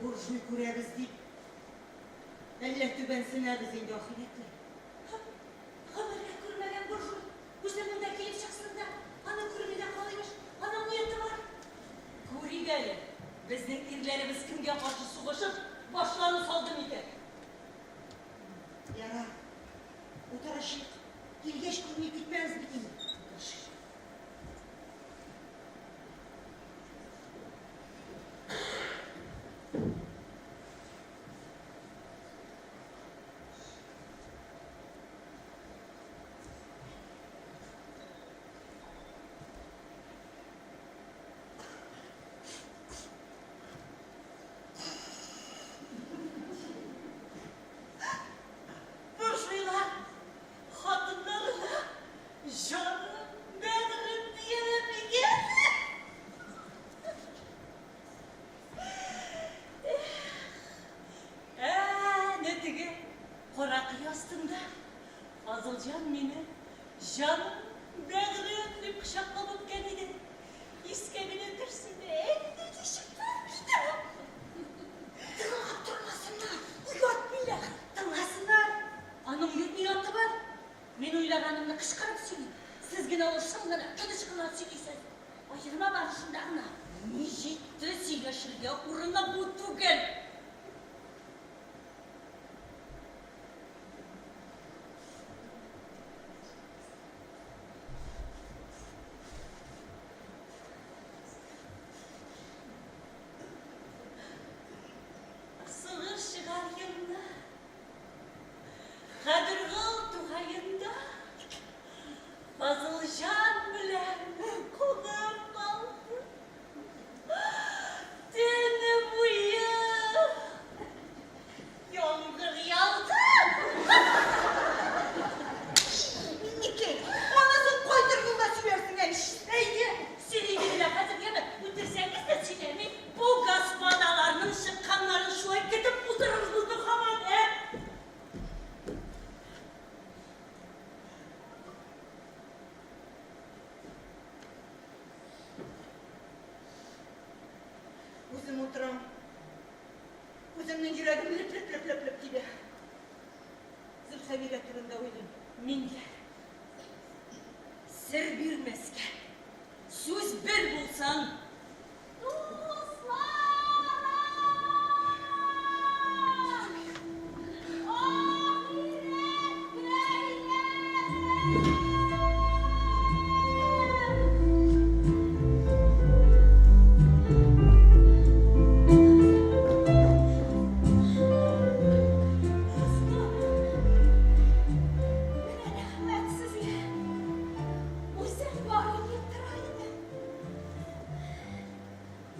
Буржуй күрәбез дип, әллә түбәнсенәбез инде ахирәтләр. Гомергә күрмәгән буржуй үзе монда килеп чыксын да, аны күрми дә кал, имеш, аның ояты бар. Күрик әле, безнең ирләребез кемгә каршы сугышып, башларын салды микән? Ярар, утырышыйк. Килгәч күрми китмәбез бит инде. Утырышыйк. Буржуйлар хатыннарына җаным, бәгърем дияләр микән? Эх, әнә теге кара кыя астында Фазылҗан мине җаным, бәгърем дип кочаклап үпкән иде. Искә генә төшсә дә, әллә ничек булып китә. Тыңлап тормасыннар, оят билләһи. Тыңласыннар, аның ояты бар. Мин уйлаганымны кычкырып сөйлим, сез генә ул шым гына, тыныч кына сөйлисез. Аерма бар шунда гына. Ни җитте, сөйләшергә урыны бу түгел. Сугыш чыгар елны Кадергол тугаенда Фазылҗан белән кунып калды. Төне буе яңгыр яуды. Миннекәй, монысын кайтыр юлда сөйләрсең әле. Әйе, сөйлим генә хәзер, яме, үтерсәгез дә сөйләмим. Бу господаларның чыкканнарын шулай көтеп утырырбызмы һаман, ә? Үзем утырам. Үземнең йөрәгем леп-леп-леп-леп-леп тибә. Зөлхәбирә турында уйлыйм. Мин дә. Сер бирмәскә. Сүз бер булсын.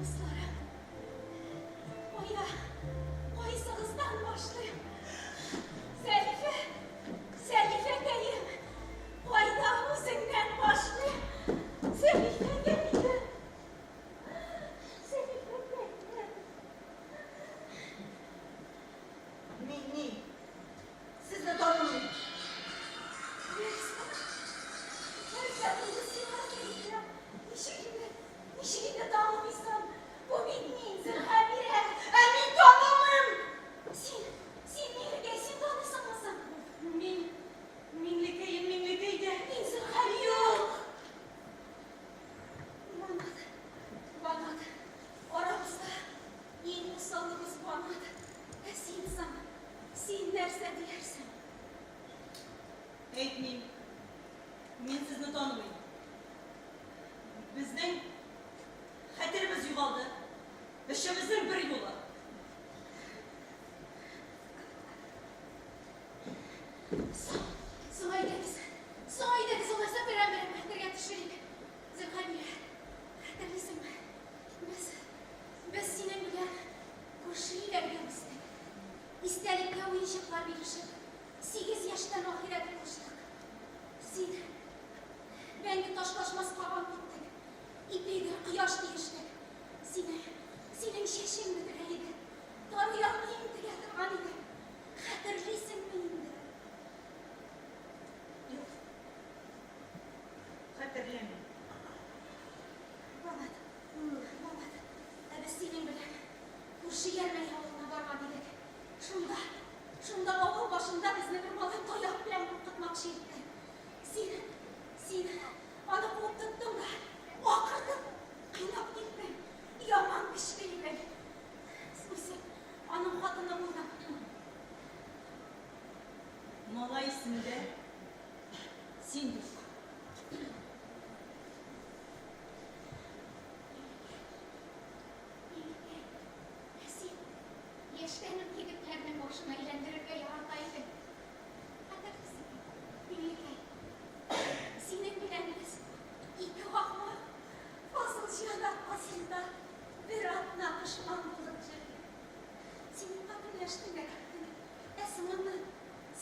Дусларым, кая, кайсыгыздан башлыйм? Зәлифә, Зәлифәкәем, кайда үзеңнән башлыйм? Зәлифәкәем, Зәлифәкәем. Мин ни? Сезне танымыйм. Нәрсә? Нәрсә булды сиңа, Зәлифә? Ничек инде, ничек инде танымыйсың? Бу бит мин, Зөлхәбирә. Ә мин танымыйм! Син, син Миңлекәй, син таныйсыңмы соң? Мин, Миңлекәем, Миңлекәй дә. Мин Зөлхәбирә. Юк. Банат, Банат, арабызда иң усалыбыз Банат. Ә син соң, син нәрсә диярсең? Әйтмим. Мин сезне танымыйм. Безнең хәтеребез югалды. Өчебезнең бер юлы. Соң, соң әйдәгез, соң әйдәгез, алайса берәм-берәм хәтергә төшерик. Зөлхәбирә, хәтерлисеңме? Без, без синең белән күрше өйләргә үстек. Истәлеккә уенчыклар бирешеп, 8 яшьтән ахирәт булыштык. Син мәңге ташлашмаска ант иттек. Ипидер, кояш диештек. Синең, синең чәчең бөдрә иде. Тары якты интегә торган иде. Хәтерлисеңме инде? Юк. Хәтерләмим. Банат, Банат, ә без синең белән күрше Ярмәй. Шунда, шунда авыл башында безне бер малай таяк белән куркытмакчы итте. Син, син аны куып тоттың да, акыртып, кыйнап киттең. Яман көчле идең. Үзең аның хатыны булдың. Малай исемдә, син юк. Миңлекәй, ә син яшьтән үк егетләрнең башын әйләндерергә ярата идең. Хәтерлисеңме, Миңлекәй? Синең белән без ике ахмак Фазылҗан аркасында бер атна дошман булып йөрдек. Син миңа көнләштең дә киттең. Ә соңыннан,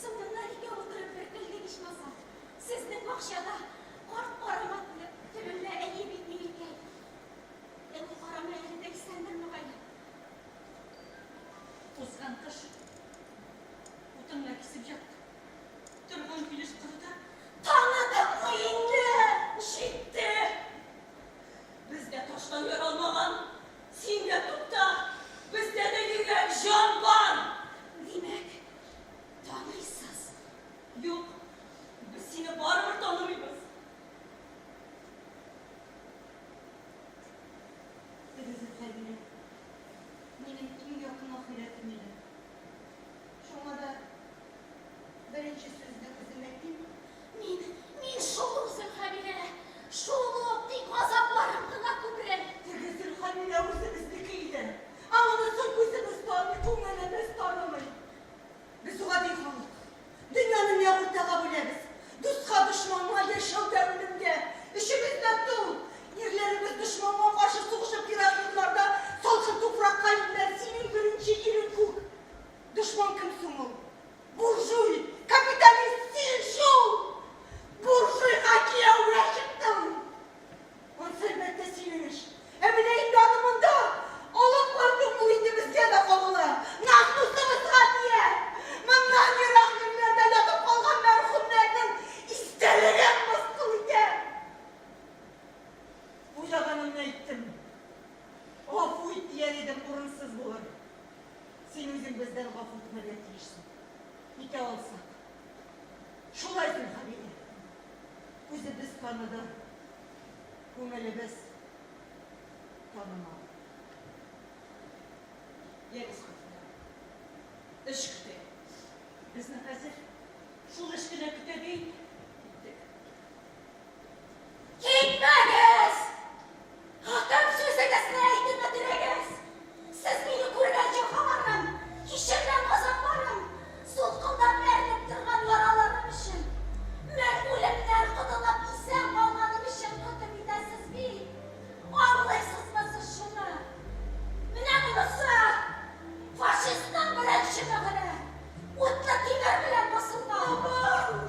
соңыннан икәү утырып бер көлдек ичмаса. Сезнең бакчада карт карама төбендә әйе бит, Миңлекәй. Ә ул карама әле дә исәндер, мөгаен. Узган кыш утыңны кисеп ятты. Торган килеш корыда. Таныдыңмы инде? Җитте! Без дә таштан яралмаган. Син дә тукта. Бездә дә йөрәк, җан бар. Димәк, таныйсыз. Юк, без сине барыбер танымыйбыз. Теге Зөлхәбирә минем иң якын ахирәтем иде. Шуңа да беренче сүзне үзем әйтим. Мин, мин шул ук Зөлхәбирә, шул ук, тик газапларым гына күбрәк. Теге Зөлхәбирә үзебезнеке иде. Ә монысын күзебез таный, күңелебез танымый. Без гади халык. Дөньяны нәкъ уртага бүләбез. Дуска, дошманга, яшәүгә, үлемгә. Өчебез дә тол. Ирләребез дошманга каршы сугышып ерак юлларда салкын туфракка иңделәр. Синең беренче ирең күк. Дошман кем соң ул? Буржуй, капиталист син шул! Буржуйга кияүгә чыктың! Ансы, әлбәттә, синең эш. Ә менә инде аны монда алып бардың, ул инде безгә дә кагыла. Намусыбызга тия. Моннан ерак җирләрдә ятып калган мәрхүмнәрнең истәлеген мыскыл итә. Уйлаганымны әйттем. Гафу ит дияр идем, урынсыз булыр. Син үзең бездән гафу үтенергә тиешсең. Итә алсак. Шулай, Зөлхәбирә. Күзебез таныды, күңелебез танымады. Ягез, хатыннар. Эш көтә. Безне хәзер шул эш кенә көтә дә инде. Киттек. Китмәгез! Хөкем сүзегезне әйтеп бетерегез! Сез мине күргән җәфаларым, кичергән газапларым, сулкылдап әрнеп торган яраларым өчен, мең үлемнән котылып исән калганым өчен хөкем итәсез бит! Аңлыйсызмы сез шуны? Менә монысы фашистның беренче мөһере! Утлы тимер белән басылган!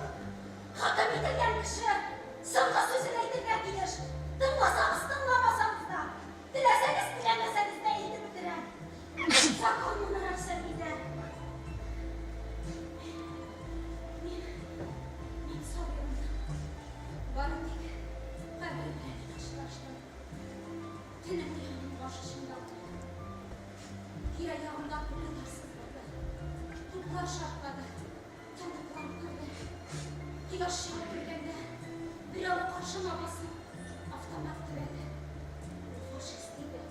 Хөкем ителгән кеше соңгы сүзен әйтергә тиеш. Тыңласагыз, тыңламасагыз да, теләсәгез, теләмәсәгез дә әйтеп бетерәм. Закон моны рөхсәт итә. Мин, мин сабыймын. Бары тик кабер белән генә очраштым. Төне буе аның баш очында утырдым. Тирә-ягымда пулялар сызгырды. Туплар шартлады. Тынлыклар күрде. Кояш чыгып кергәндә, берәү каршыма басып, автомат төбәде. Ул фашист иде.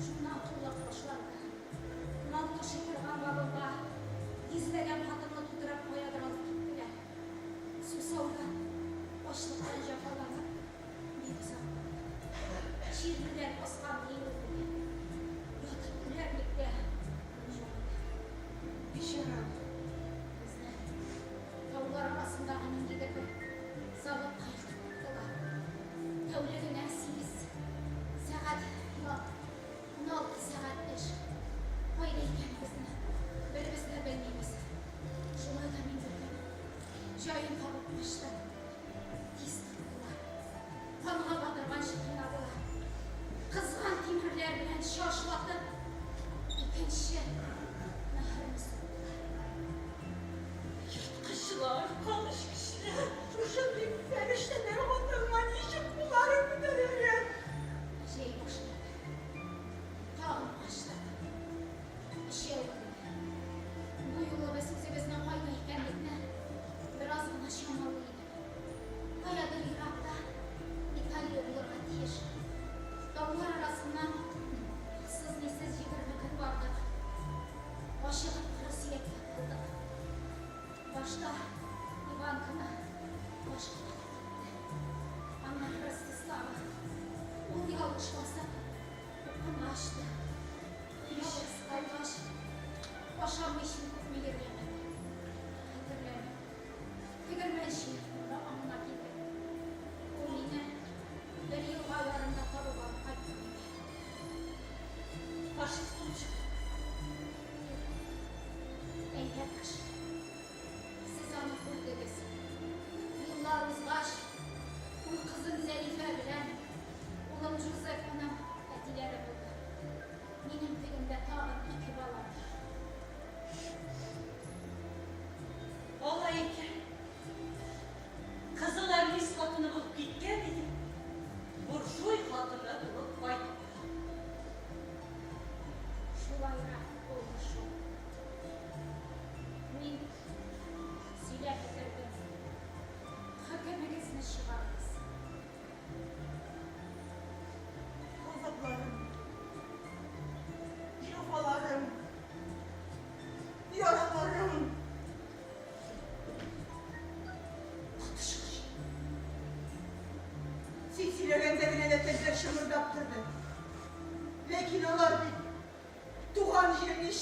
Шуннан коллык башланды. Мал ташый торган вагонга йөзләгән хатынны тутырып каядыр алып киттеләр. Сусаудан, ачлыктан җәфаланып, бик озак бардык. Чирлеләр баскан ел буе. Ятып үләрлек тә юк иде. Бичара. Безне таулар арасындагы ниндидер бер заводка илтеп куйдылар. Тәүлегенә сигез сәгать ял, 16 сәгать эш. Кайда икәнебезне беребез дә белмибез. Шулай да мин бер көн җаен табып качтым. Тиз тоттылар. Канга батырганчы кыйнадылар. Кызган тимерләр белән чашлатып, икенче мөһерне суктылар. Ерткычлар, канэчкечләр. Шушындый фәрештәләр хатынга ничек кулларын күтәрергә? Җәй башлады. Тагын качтык. Өчәү идек.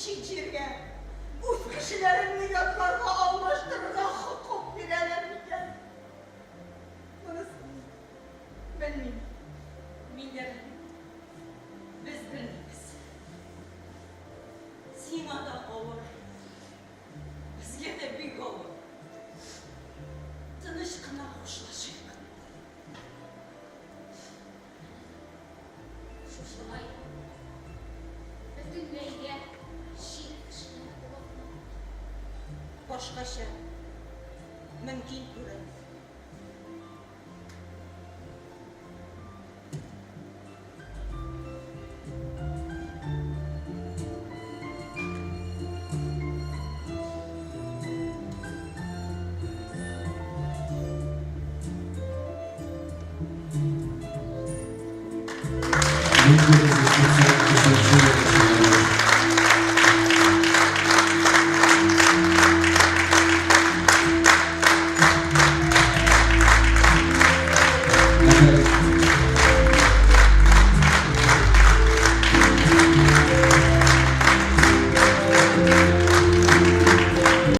Чит җиргә, үз кешеләреңне ятларга алмаштырырга хокук бирәләр микән? Монысын белмим. Мин дә белмим. Без белмибез. Сиңа да авыр. Безгә дә бик авыр. Тыныч кына хушлашыйк. Шушылай бөтенләйгә чит кешеләр булыпмы? Башкача мөмкин түгел.